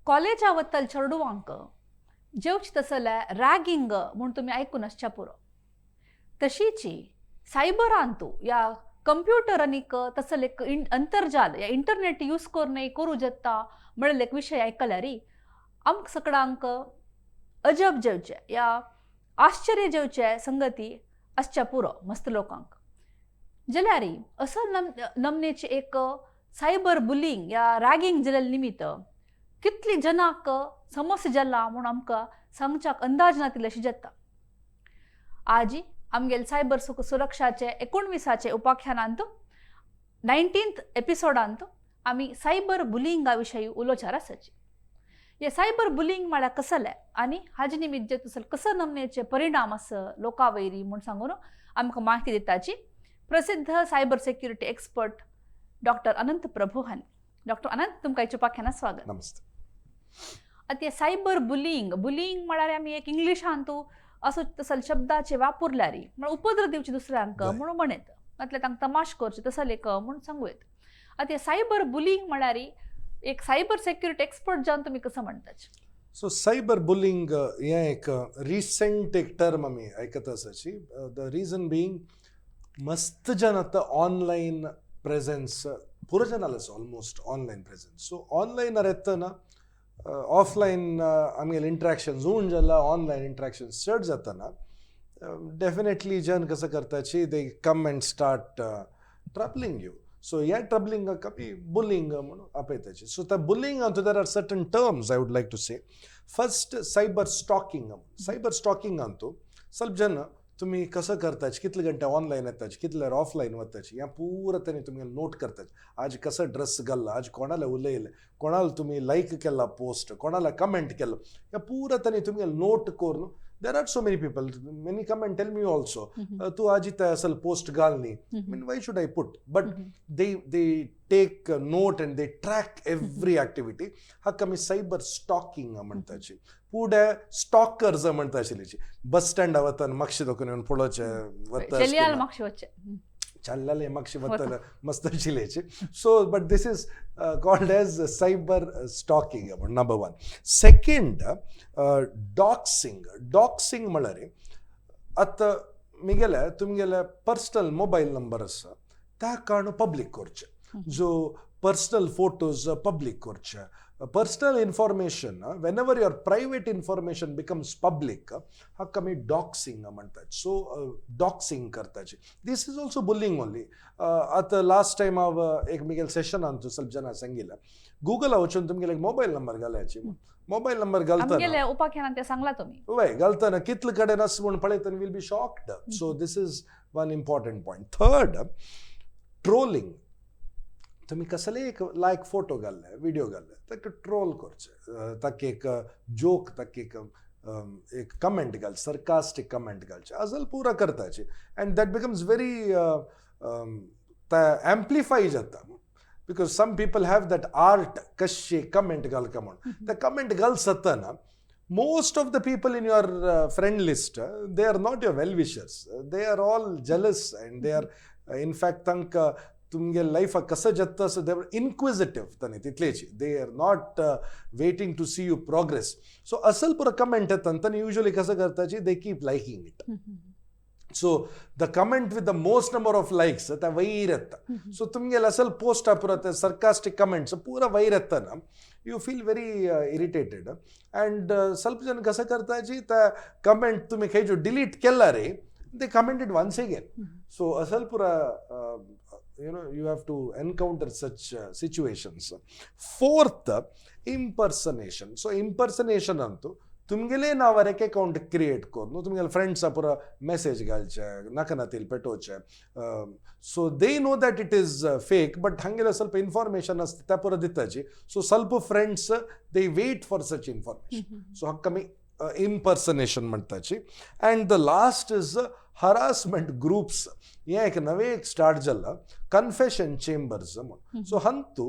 कॉलेजा वतल चेडवांक जेवचे तसले रॅगिंग म्हूण तुमी आयकून आसच्या पुरो. तशीची सायबरांतू या कंप्युटर आनीक तसले एक अंतर्जाल या इंटरनेट यूज करून करूं जाता म्हणलें एक विशय आयकल्यार आमकां सगळ्यांक अजब जेवचें या आश्चर्य जेवचें संगती आसच्या पुरो मस्त लोकांक. जाल्यार असो नमनेची एक सायबर बुलिंग या रॅगिंग जाल्ले निमित्त कितली जनाक समस्या जाला म्हूण आमकां सांगच्याक अंदाज नातिल्ले अशी जाता. आजी आमगेले सायबर सुरक्षाचे 19 उपाख्यानांत 19th एपिसोडांत आमी सायबर बुलिंगा विशयी उलोवचार आसाची. हे सायबर बुलिंग म्हळ्यार कसलें आनी हाजे निमित्त जे तसले कसो नमनेचे परिणाम आसा लोकां वयरी म्हूण सांगून आमकां म्हायती दिताची प्रसिद्ध cyber security expert doctor Anant Prabhu हांणी. डॉक्टर अनंत, तुमकां हेच्या उपाख्यानात स्वागत. नमस्ते. आतां हे सायबर बुलिंग, बुलिंग म्हळ्यार आमी एक इंग्लिशांत असो तसले शब्दाचे वापरल्यार म्हळ्यार उपद्र दिवचे दुसऱ्यांक म्हणून म्हणत, म्हटल्यार तांकां तमाश करचे तसले एक म्हूण सांगू येता. आतां हे सायबर बुलिंग म्हळ्यार एक सायबर सेक्युरिटी एक्सपर्ट जावन तुमी कसो म्हणटात? सो सायबर बुलिंग हें एक रिसेंट एक टर्म आमी आयकत आसाची. The reason being मस्त जन आतां ऑनलायन प्रेझेन्स पुरो जनाल आसा, ऑलमोस्ट ऑनलायन प्रेझेन्स. सो ऑनलायनार येतना ऑफलायन आमगेले इंट्रॅक्शन उण जाला, ऑनलायन इंट्रॅक्शन चड जातना डेफिनेटली जन कसं करताची, they come and start troubling you. So ह्या ट्रबलिंगाक आमी बुलिंग म्हणून आपयताची. सो त्या bullying there are certain terms I would like to say. First, cyber stalking. Cyber stalking Antu ಸ್ವಲ್ಪ जन तुम्ही कसं करताच, कितले घंटे ऑनलायन येताच, कितले ऑफलायन वताची, ह्या पुरा त्यांनी तुम्ही नोट करताच. आज कसं ड्रेस घालला, आज कोणाला उलयले, कोणाला तुम्ही लायक केला पोस्ट, कोणाला कमेंट केलं, ह्या पुरा त्यांनी तुम्ही नोट करून. There are so many people, many come and tell me also, तू आज इथं असेल पोस्ट घाल न्ही. Mean, why should I put? But they take note and they track every activity. हाका आमी सायबर स्टॉकिंग म्हणटाची. पुढे स्टॉकर्स म्हणटा आशिल्ली, बस स्टँडा वतान मागशे दोकान येवन पळोवचें वता. चलयाल मागशे वचचे. चल्लाले मागशे वतले मस्त आशिल्ल्याची. So but this is called as cyber stalking, number one. Second, doxing. Doxing म्हळ्यार आतां मिगेले तुमगेले पर्सनल मोबायल नंबर आसा त्या कारण पब्लीक करचें, जो पर्सनल फोटोज पब्लीक करचे, personal information, whenever your private information becomes public, हाका आमी डॉक्सिंग म्हणटात. सो डॉक्सिंग करताची, this is also bullying only. आतां लास्ट टायम हांव एक मिगेल सेशनान ಸ್ವಲ್ಪ ಜನ सांगिल्लें, गुगला वचून तुमगेले एक मोबायल नंबर घालायची. मोबायल नंबर घालतना आमगेले उपाख्यानात ते सांगला तुमी. वय, घालतना कितले कडेन आसा म्हूण पळयतना will be shocked. So this is one important point. Third, trolling. तुमी कसलेय एक लायक फोटो घाल्ले, विडियो घाल्ले, ताका ट्रोल करचे, ताका एक जोक, ताका एक कमेंट घाल, सरकास्टीक कमेंट घालचे, अजल पुरा करताची and that becomes very amplify जाता, because some people have that art कशी कमेंट घालका म्हूण. ते कमेंट घाल जातना most of the people in your friend list, they are not your well wishers. They are all jealous and they are in fact तांकां तुमगे लायफाक कसं जाता असो they इन्क्विजिटीव तांणी तितलेची. They are not waiting to see you progress. So असल पुरो comment येता तांणी युजली कसं करताची, they keep liking it. So the comment with the most number of likes त्या वयर येता. सो तुमगेले असल पोस्ट पुरो ते सरकास्टीक कमेंट्स पुरा वयर येतना you feel very irritated. And ಸ್ವಲ್ಪ जन कसं करताची, त्या कमेंट तुम्ही खंय जो डिलीट केला रे, they commented once again. So असल पुरा you have to encounter such situations. Fourth, impersonation. So impersonation Antu तुमगेले नांवार एक अकाउंट क्रिएट करून तुमगेले फ्रेंड्सा पुरा मेसेज घालचे, नाका नातील पेटोवचे. So they know that it is fake, but हांगेले ಸ್ವಲ್ಪ इन्फॉर्मेशन आसता त्या पुरा दिताची. सो ಸ್ವಲ್ಪ friends, they wait for such information. So हाका आमी impersonation म्हणटाची. And the last is harassment groups. हें एक नवें एक स्टार्ट जाला, कन्फेशन चेंबर्स म्हूण. सो हंतू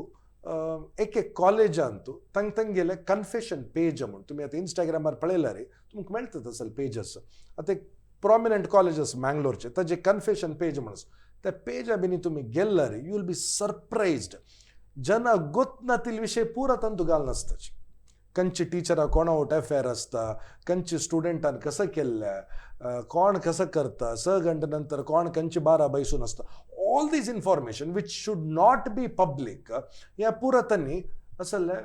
एक एक कॉलेजांतू तांग तांगेले कन्फेशन पेज म्हूण, तुमी आतां इंस्टाग्रामार पळयल्यार तुमकां मेळटा तसले पेजस. आतां एक प्रॉमिनंट कॉलेज आसा मँगलोरचे, ताजे कन्फेशन पेज म्हूण आसा. त्या पेजा बिनी तुमी गेल्यार you will be surprised, जना गोत नातील विशय पुरा तांतू घाल नासताची. खंयचे टिचराक कोणा वट अफेअर आसता, खंयचे स्टुडंटान कसं केल्लें, कोण कसं करता, 6 घंटे नंतर कोण खंयचे बारा बैसून आसता, all these information which should not be public ह्या पुरा तांणी असले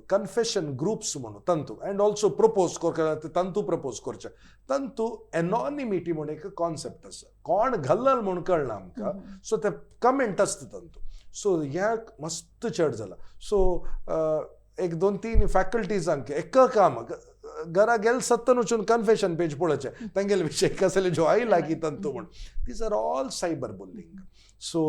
कन्फेशन ग्रुप्स म्हणून तंतू अँड ऑल्सो प्रपोज कर तंतू प्रपोज करचे तंतू एनॉनिमिटी म्हणून एक कॉन्सेप्ट आसा, कोण घालल म्हूण कळना आमकां, सो ते कमेंट आसता तंतू. सो ह्या मस्त चड जाला. सो 1 2 3 फॅकल्टीजांक एक काम घरा गेल सत्तन वचून कन्फेशन पेज पळोवचें तांगेले विशय कसले जो आयला की तंतू म्हूण. These are all cyber bullying. So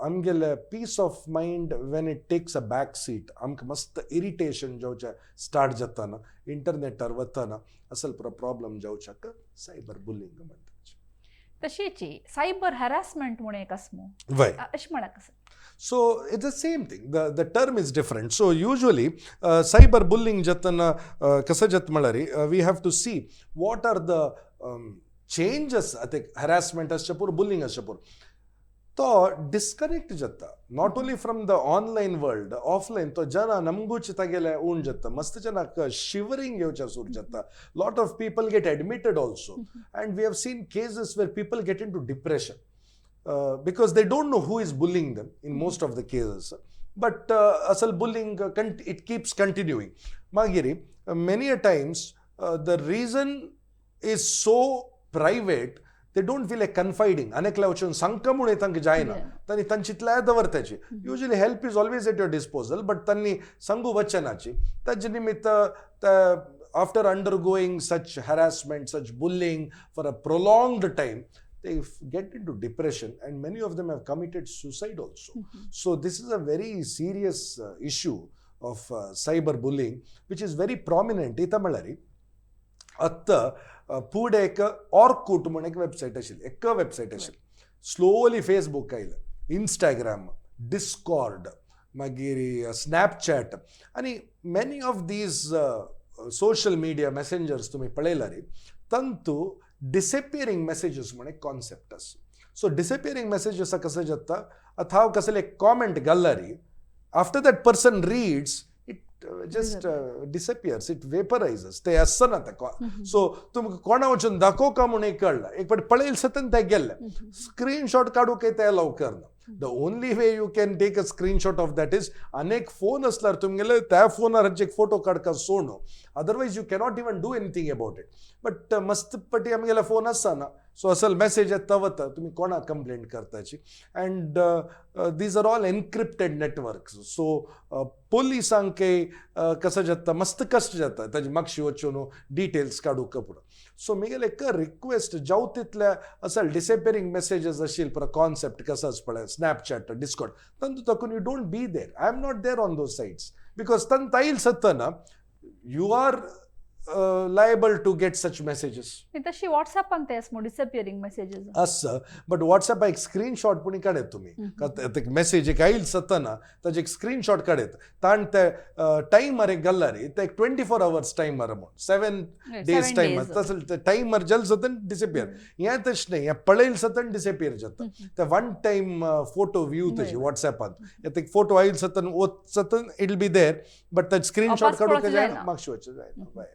आमगेले peace of mind when it takes a back seat, आमकां मस्त इरिटेशन जावचें स्टार्ट जाताना इंटरनेटार वतना असल प्रॉब्लम जावच्याक सायबर बुलिंग म्हणटा. तशीच सायबर हॅरासमेंट म्हणून एक आसमो वय अशें म्हळ्यार कसं? So it's the same thing. The term is different. So usually cyber bullying jatana kasa jat malari we have to see what are the changes at harassment aschapur bullying aschapur. To disconnect jatta not only from the online world, offline to jana namguch tagele un jatta mast jana shivering yevcha sur jatta. Lot of people get admitted also, and we have seen cases where people get into depression. Because they don't know who is bullying them in most of the cases. But asal bullying, it keeps continuing. Magiri, many a times, the reason is so private, they don't feel like confiding. Anekla vachun sanka mune tank jayna. Tani tanchitla davartachi. Usually help is always at your disposal, but tanni sangu vachanachi. Taj nimitta after undergoing such harassment, such bullying for a prolonged time, they get into depression, and many of them have committed suicide also. So this is a very serious issue of cyber bullying, which is very prominent. Ita malari atta pude ek Orkut म्हण एक website आशिल्ली, एक website आशिल्ली. Slowly Facebook आयलें, Instagram, Discord, मागीर Snapchat आनी many of these social media messengers तुमी पळयला रे, तंतू डिसएपियरिंग मेसेजेस म्हण एक कॉन्सेप्ट आसा. सो डिसएपियरिंग मेसेजेस कसं जाता, आतां हांव कसले एक कॉमेंट घालला रे, after that person reads it just disappears, it vaporizes, ते आसना ते. सो तुमकां कोणा वचून दाखोवका म्हूण एक कळना, एक फावट पळयल सतन ते गेल्ले, स्क्रीनशॉट काडूंक ते अलाव करना. The only way you can take a screenshot of that is अनेक फोन असल्यार तुमगेले त्या फोनार एक फोटो काडका सोडू, otherwise you cannot even do anything about it. But मस्त पटी आमगेले फोन आसना, सो असल मेसेज येता वता तुमी कोणाक कंप्लेंट करताची. And these are all encrypted networks. So पोलिसांकय कसं जाता मस्त कश्ट जाता ताजे मागशी वचून डिटेल्स काडूंक पुरो. सो म्हगेलें एक रिक्वेस्ट जावं तितल्या असल डिसएपियरिंग मेसेजीस आशिल्ले पुरो कॉन्सेप्ट कसो आसा पळय, स्नॅपचॅट, डिस्कॉर्ड, तांतू ताकून you don't be there. I am not there on those sites because तांत आयल सतना you are liable to get such messages. तशी व्हॉट्सॅपान ते आसा डिसअपियरिंग मेसेजीस आसा, बट व्हॉट्सॅपा एक स्क्रीनशॉट पूण काडत तुमी, मेसेज एक आयल सतना ताजे एक स्क्रीनशॉट काडत, ताण ते टायमर एक घालला रे, ते एक 24 आवर्स टायमर म्हूण, 7 days timer, तसं टायमर जल सतन डिसएपियर. हें तशें न्ही, हें पळयल सतन डिसएपियर जाता. ते वन टायम फोटो व्यू तशी व्हॉट्सॅपान एक फोटो आयल सतन वच सतन it will be there, but ते स्क्रीनशॉट काडूंक जायना, मागशी वचूं जायना.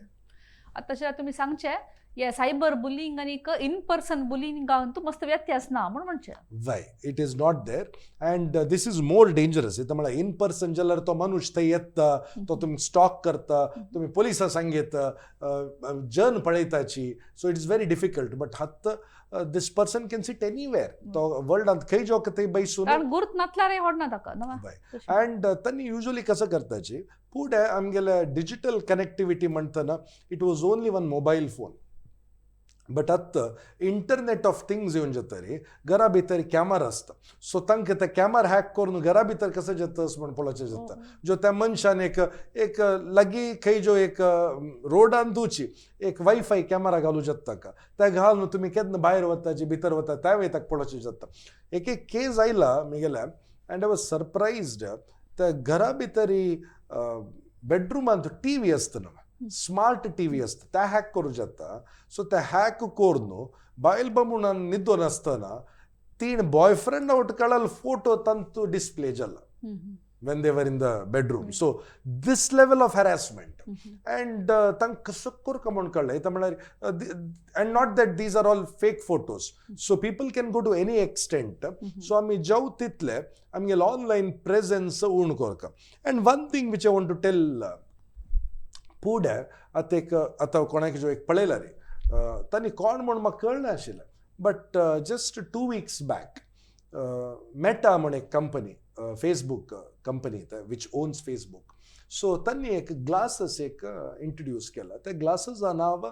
आतां तुमी सांगचे हे सायबर बुलिंग आनी इन पर्सन बुलिंग मस्त व्यत्यास ना म्हूण म्हणचें. वय, it is not there, and this is more dangerous. इथं म्हळ्यार इन पर्सन जाल्यार तो मनुष्य थंय येता, तो तुमी स्टॉक करता, तुमी पोलिसा सांगयत, जन पळयताची, so it is very difficult. But हत्त this person can sit anywhere, तो वर्ल्डांत खंय जो थंय बैसून कारण गुर्त नातल्यार होडना ताका. अँड तांणी युजली कसं करताची, फुडें आमगेले डिजिटल कनेक्टिविटी म्हणटना it was only one mobile phone, but आतां इंटरनेट ऑफ थिंग्स येवन जाता रे, घरा भितर कॅमरा आसता, सो तांकां ते कॅमरा हॅक करून घरा भितर कसं जाता म्हण पळोवचें जाता. जो त्या मनशान एक एक लागीं खंय जो एक रोडान दिवची एक वायफाय कॅमरा घालूं जाता ताका, ते घालून तुमी केन्ना भायर वता भितर वता त्या वेळी ताका पळोवचें जाता. एक एक केस आयला म्हगेल्या, अँड I was surprised, त्या घरा भितर बेडरुमांत टी व्ही आसता न्हू, स्मार्ट टी व्ही आसता, त्या हॅक करूं जाता. सो ते हॅक करून बायल बामणान न्हिदोन आसतना तीन बॉयफ्रेंड आवट काडल फोटो तांतू डिस्प्ले जाला. when they were in the bedroom. So this level of harassment and तांकां कसो म्हूण कळ्ळें हें म्हणल्यार, and not that these are all fake photos, so people can go to any extent. So आमी जेव तितले आमगेले ऑनलायन प्रेझेन्स उण करता. And one thing which I want to tell, फुडें आतां एक आतां कोणाक जो एक पळयला रे, तांणी कोण म्हूण म्हाका कळनाशिल्लें, but just 2 weeks back Meta म्हूण एक company, Facebook company which owns Facebook, so तांणी एक ग्लासेस एक इंट्रोड्यूस केला. त्या ग्लासेसा नांव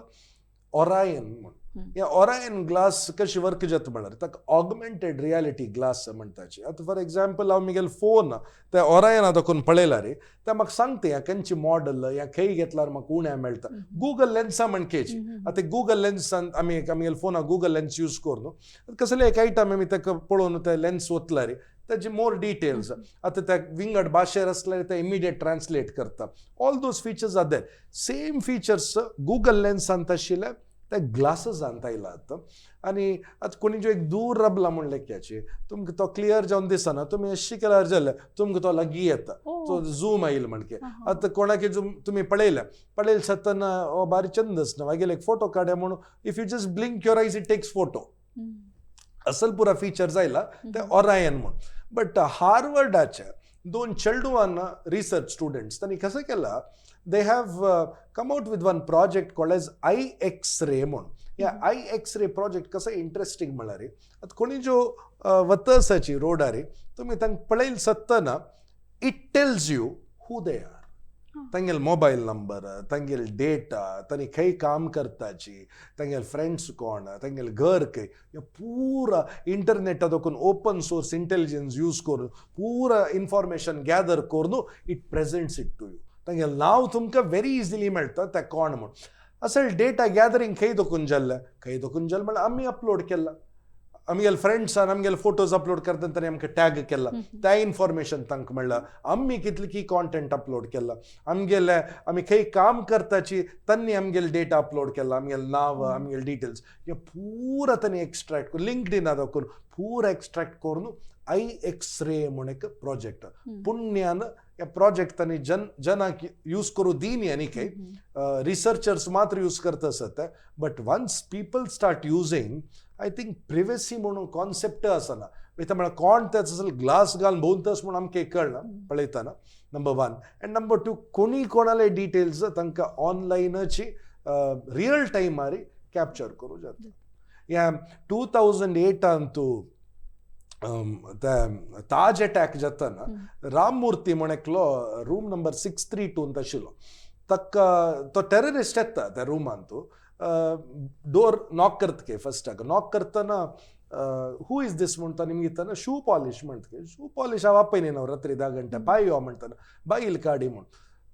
ओरायन म्हूण. ह्या ओरायन ग्लास कशी वर्क जाता म्हळ्यार ताका ऑगमेंटेड रियालिटी ग्लास म्हणटाची. आतां फॉर एग्जाम्पल, हांव म्हगेलो फोन त्या ओरायना दाखोवन पळयला रे, ते म्हाका सांगता ह्या खंयची मॉडल, ह्या खंय घेतल्यार म्हाका उण्या मेळटा. गुगल लेन्सा म्हणकेची. आतां गुगल लेन्सान आमी आमगेले फोनाक गुगल लेन्स यूज करून कसले एक आयटम आमी ताका पळोवन ते लेन्स वतला रे, ताजे मोर डिटेल्स. आतां त्या विंगड भाशेर आसल्यार ते इमिडिएट ट्रान्सलेट करता. All those features are there. Same features Google लेन्सांत आशिल्ले ते ग्लासेसांत आयलात. आनी आतां कोणी जो एक दूर राबला म्हूण लेख्याची, तुमकां तो क्लियर जावन दिसना, तुमी अशी केल्यार जालें, तुमकां तो लागीं येता, तो झूम आयल म्हणके. आतां कोणाक तुमी पळयलें, पळयलें सतना, ओ बारी चंद आसना, मागीर एक फोटो काड्या म्हणून if you just blink your eyes, it takes photo. असल पुरा फीचर्स आयला ते ओरायन म्हूण. बट हार्वर्डाचे दोन चेडवान रिसर्च स्टुडंट्स, तांणी कसं केलां, they have come out with one project called as eye X-ray म्हूण. ह्या I x ray project कसं इंट्रस्टींग म्हळ्यार, आतां कोणी ज्यो वता रोडार, तुमी तांकां पळयले सत्तना it tells you who they are, तांगेले मोबायल नंबर, तांगेले डेटा, तांणी खंय काम करताची, तांगेले फ्रेंड्स कोण, तांगेले घर खंय, हे पुरा इंटरनेटा दाखोवन ओपन सोर्स इंटेलिजन्स यूज करून पुरा इन्फॉर्मेशन गॅदर करून it presents it to you. तांगेलें नांव तुमकां व्हेरी इजिली मेळटा, ते कोण म्हूण. असल डेटा गॅदरींग खंय दोकून जाल्लें? खंय दोकून जालें म्हळ्यार आमी अपलोड केला, आमगेले फ्रेंड्सान आमगेले फोटोज अपलोड करता तांणी आमकां टॅग केला, त्या इन्फॉर्मेशन तांकां मेळ्ळा. आमी कितले की कॉन्टेंट अपलोड केला, आमगेले आमी खंय काम करताची तांणी आमगेले डेटा अपलोड केला, आमगेले नांव, आमगेले डिटेल्स, हे पुरा तांणी एक्स्ट्रॅक्ट लिंक्ड इन दाखोवन पुरा एक्स्ट्रॅक्ट करून I x ray म्हूण एक प्रोजेक्ट. पुण्यान हे प्रोजेक्ट तांणी जन जनाक यूज करूं दी आनी खंय रिसर्चर्स मात्र यूज करता आसत, but once people start using, I think privacy म्हणून कॉन्सेप्ट आसना. वयता म्हळ्यार कोण तेच ग्लास घालून भोंवतस म्हूण आमकां कळना पळयतना, number one. And number two, कोणी कोणाले डिटेल्स तांकां ऑनलायनाची रियल टायमार कॅप्चर करूं जाता. ह्या 2008 तूं ताज अटॅक जाताना राममूर्ती म्हण एकलो रूम नंबर 632 आशिल्लो. ताका तो टेररिस्ट येता त्या रुमांत, डोर नॉक करता. फर्स्टाक नॉक करतना "Who is this?" म्हणटा. निमगितना शू पॉलिश म्हणटा. शू पॉलिश हांव आपयनी न्हू रात्री 10 घंटे पाय यो म्हणटाना, बायल काडी म्हूण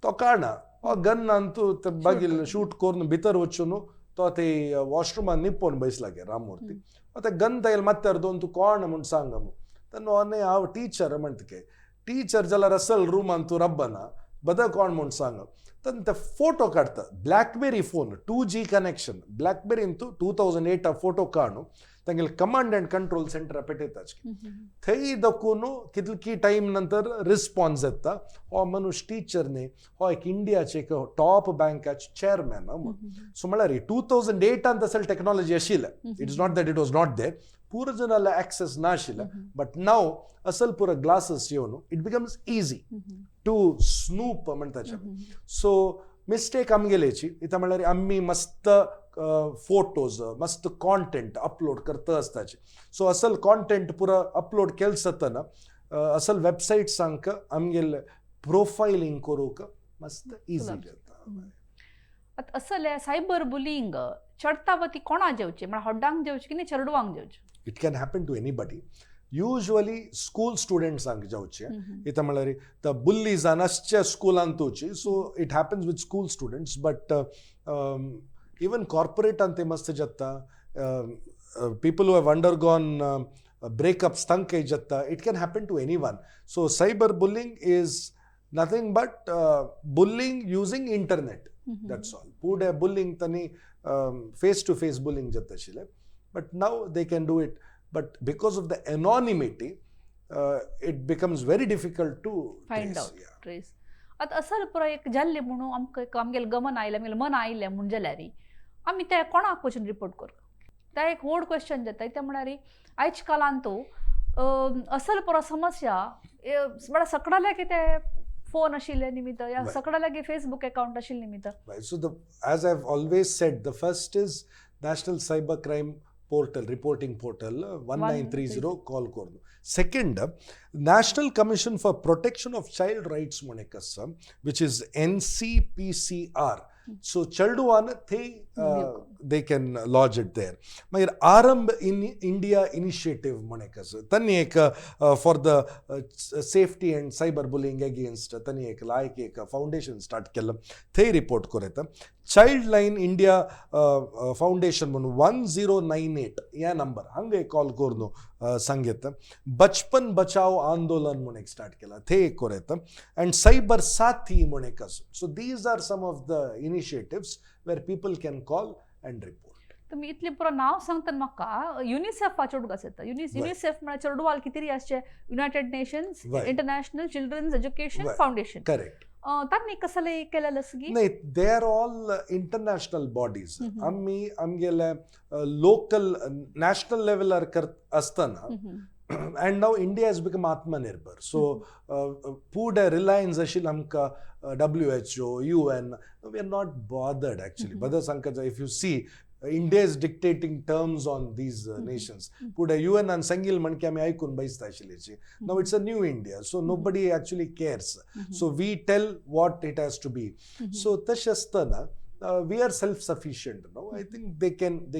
तो काडना, हो गन्नान तूं ते बागील शूट करून भितर वचून तो ते वॉशरुमान निपोवन बैसला गे राममूर्ती. ते गन तागेले माथ्यार दोन, "तूं कोण म्हूण सांग" म्हूण. तेन्ना न्हय, हांव टिचर म्हणटा. के टिचर जाल्यार असल रुमान तूं रब्बना, बद कोण म्हूण सांग. तेन्ना ते फोटो काडटा, ब्लॅकबेरी फोन, 2G connection, ब्लॅकबेरीन तूं 2008 फोटो काडून तांगेले कमांड अँड कंट्रोल सेंटर पेटयताच. थंय दाखोवन कितली टायम नंतर रिस्पॉन्स येता, हो मनुष्य टिचर न्ही, हो एक इंडियाचे एक टॉप बँकाचे चेअरमॅन म्हूण. सो म्हळ्यार 2008 तसल टॅक्नॉलॉजी आशिल्लें. It is not that it was not there. पुरो जनाला ऍक्सेस नाशिल्लें, बट नाव असल पुरो ग्लासेस येवन it becomes easy to snoop म्हणटाचे. So mistake आमगेलेची इथं म्हळ्यार आमी मस्त फोटोज, मस्त कॉन्टेंट अपलोड करता आसताचे. सो असल कॉन्टेंट पुरो अपलोड केल जातना असल वेबसायट्सांक आमगेले प्रोफायलिंग करूंक मस्त इजी जाता. आतां असले सायबर बुलिंग चडता ती कोणा जेवची? म्हळ्यार हड्डांक जेवची की चेडवांक जेवची? It can happen to anybody. Usually school स्टुडंट्सांक जावचे. इथं म्हळ्यार the बुल्लीजान आसच्या स्कुलांत, so it happens with school students, but even कॉर्पोरेटान ते मस्त जाता. People who have undergone breakups तांकांय जाता. It can happen to anyone. So cyber bullying is nothing but bullying using internet, that's all. पुढे बुलिंग तांणी face two face bullying जाता आशिल्लें, but now they can do it, but because of the anonymity. it becomes very difficult to find out, trace. आतां असल पुरो एक जाल्लें म्हणून आमकां एक आमगेलें गमन आयलें, आमगेलें मन आयलें म्हूण जाल्यार आमी ते कोणाक वचून रिपोर्ट करता? ते एक व्हड क्वेश्चन जाता. ते म्हळ्यार आयज कालान तो असल पुरो समस्या म्हळ्यार सकडाले की ते फोन आशिल्ले निमित्त या सकडाले की फेसबूक अकाउंट आशिल्ले निमित्त. So the as I have always said, the first is National Cyber Crime portal, reporting portal, 1930 call करून. Second, National Commission for Protection of Child Rights म्हूण एक आसा, which is NCPCR. So चेडवान थंय they can lodge it there. मागीर आरंभ in India initiative म्हूण एक आसा, तांणी एक for the safety and cyber bullying against तांणी एक लायक एक फावंडेशन स्टार्ट केलं, थंय रिपोर्ट करूं येता. चायल्ड लायन इंडिया फावंडेशन म्हणून 1098 ह्या नंबर हांगा एक कॉल करून सांगता. बचपन बचाव आंदोलन म्हूण एक स्टार्ट केला, थंय एक करूं येता. अँड सायबर साथी म्हूण एक आसा. So these are some of the initiatives where people can call and report. तुमी इतलें पुरो नांव सांगतना म्हाका युनिसेफाचो उडगास येता. युनिसेफ म्हळ्यार चेडवाल कितें आसचें, United Nations International Children's Education Foundation. Correct. तांणी कसले केलेलें आसा की? नाही, they are all international bodies. आमी आमगेले लोकल नॅशनल लेवलार करत आसतना, and now India has become आत्मनिर्भर, सो पुढे रिलायन्स आशिल्लें आमकां WHO, UN, we are not bothered actually. बदल सांगता, if you see, India is dictating terms on these nations. पुढे युएनान सांगिल म्हणके आमी आयकून बैसता आशिल्ल्याची. Now it's a new India, so nobody actually cares. So we tell what it has to be. So तशें आसतना we are self sufficient now. I think they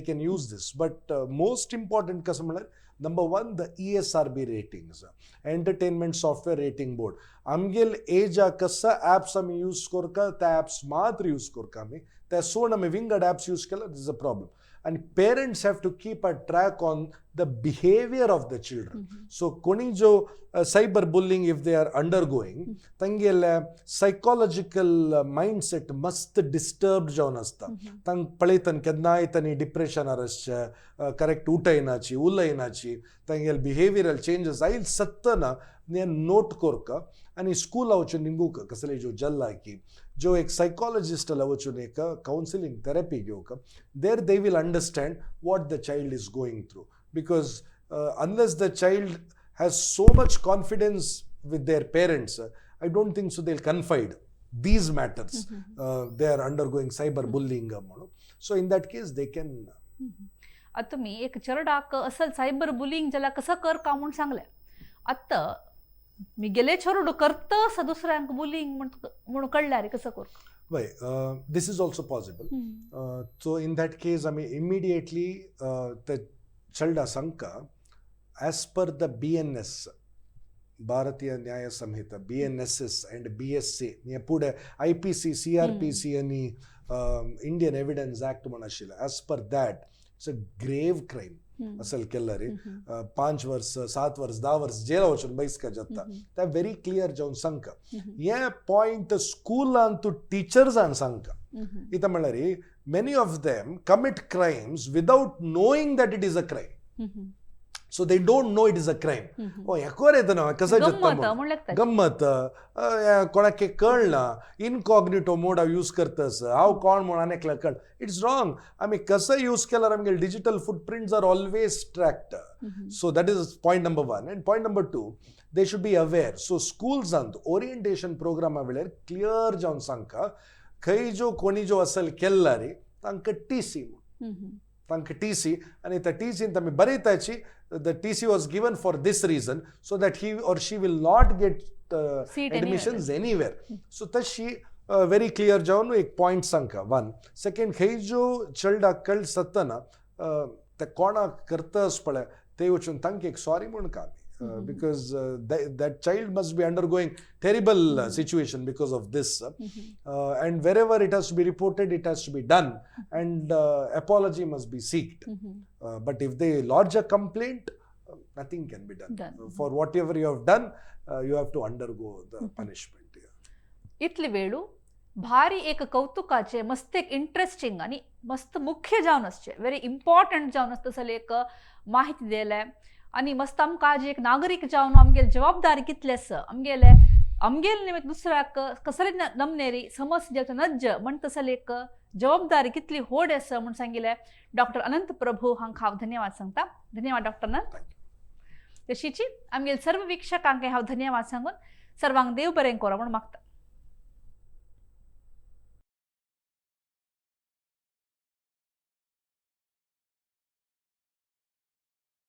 can use this, but most important कसं म्हळ्यार, number one, the ESRB ratings, Entertainment Software Rating Board. आमगेल एजा कसं apps आमी use करता, त्या ॲप्स मात्र यूज करता आमी. त्या सोड आमी विंगड ॲप्स यूज केल्यार is a problem. आनी parents have to keep a track on the behaviour of the children. So कोणी जो cyber bullying, if they are undergoing, तांगेले सायकोलॉजिकल मायंडसेट मस्त डिस्टर्ब जावन आसता. तांकां पळयतना केन्नाय तांणी डिप्रेशनार आसचें, करेक्ट उठयनाची, उलयनाची, तांगेले बिहेवियरल चेंजीस आयल सत्तना हें नोट करका आनी स्कुला वचून निगूंक कसले ज्यो जल्ला की जो एक सायकोलॉजिस्ट वचून एक कावन्सिलींग थेरपी घेवंक. There they will understand what the child is going through, because unless the child has so much confidence with their parents, I don't think so they'll confide these matters. They are undergoing cyber bullying म्हणून. So in that case, they can. आतां तुमी एक चेरडाक असल cyber bullying जाल्यार कसो कर का म्हूण सांगलें. आतां मिगेले चेडूं करता दुसऱ्यांक बुलिंग म्हण म्हणून कळ्ळ्यार कसो कर? Why, this is also possible. So in that case, I mean, immediately the चेरडा सांगका, as per the BNS, Bharatiya Nyaya Samhita, BNSS and BSA, हे पुढे IPC, CRPC आणि इंडियन एव्हिडन्स ऍक्ट म्हण आशिल्लें. As per that, it's a grave crime. असल केल्यार 5 वर्स, 7 वर्स, 10 वर्स जेला वचून बैसका जाता. ते व्हेरी क्लियर जावन सांगका. हे पॉयंट स्कुलान तूं टिचर्सान सांगका. इथं म्हणल्यार many of them commit crimes without knowing that it is a crime. So they don't know it is a crime. ओ हेकोर येता ना कसं गम्मत म्हणल्यार. गम्मत, कोणाक कळना, इनकॉग्निटो मोड हांव यूज करतस, हांव कोण म्हूण आनी एकल्याक कळ, it's wrong. आमी कसं यूज केल्यार आमगे digital footprints are always tracked. So that is point number one. And point number two, they should be aware. So स्कूल्सांत ओरिएंटेशन प्रोग्रामा वेळार क्लियर जावन सांगका, खंय जो कोणी जो असल केल्ला रे तांकां टीसी म्हूण, तांकां टीसी आनी त्या टीसीन आमी बरयताची, the TC was given for this reason, so that he or she will not get seat. Admissions anywhere. So तशी व्हेरी क्लियर जावन एक पॉयंट सांगका वन. सेकंड, खंय जो चेरडाक कळ सत्तना ते कोणाक करतस पळय, ते वचून तांकां एक सॉरी म्हणका आमी, because that child must be undergoing terrible situation because of this, and wherever it has to be reported, it has to be done, and apology must be sought. But if they lodge a complaint, nothing can be done. Done. For whatever you have done, you have to undergo the punishment. Yeah. इतले वेळू भारी एक कौतुकाचे, मस्त एक interesting आणि मस्त मुख्य जावन आसचे, व्हेरी इम्पॉर्टंट जावन आसता तसले एक माहिती दिले. आनी मस्त आमकां आज एक नागरीक जावन आमगेले जबाबदारी कितले आसा, आमगेले आमगेले निमित्त दुसऱ्याक कसले नमनेरी समज जेवचे नज्ज म्हण तसले एक जबाबदारी कितली होड आसा म्हूण सांगिल्लें डॉक्टर अनंत प्रभू हांकां हांव धन्यवाद सांगता. धन्यवाद डॉक्टर अनंत. तशीची आमगेले सर्व वीक्षकांक हांव धन्यवाद सांगून सर्वांक देव बरें करो म्हूण मागता.